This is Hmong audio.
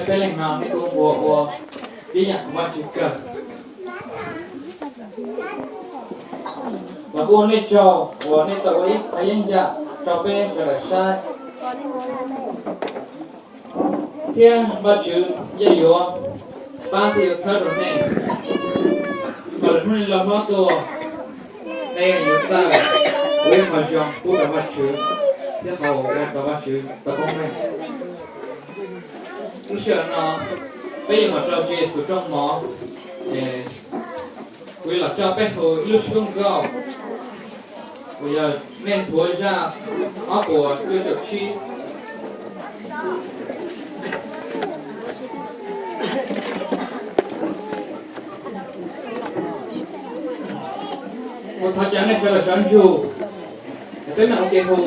Peb leeg no nej kuj ua ua ib yam Vajtswv kawg. Los kuj ua nej tsaug uas nej tau ua ib qho yeeb yam rau peb sawv daws saib. Thiab Vajtswv yeej yuav pab thiab yuav txhawb rau nej kom lwm hnub nej loj hlob tuaj, nej yuav txawj ua ib qho zoo pub rau Vajtswv thiab qhov uas ua rau Vajtswv tau koob meej. Lub sij hawm no peb yuav mus rau Tswv Yexus rooj mov, es kuv yuav los coj peb hu ib lub suab nkauj uas yog nej nthuav zaj ob puas cuaj caum tsib. Kuv thov caw nej sawv daws sawv ntsug, peb mam ua ke hu.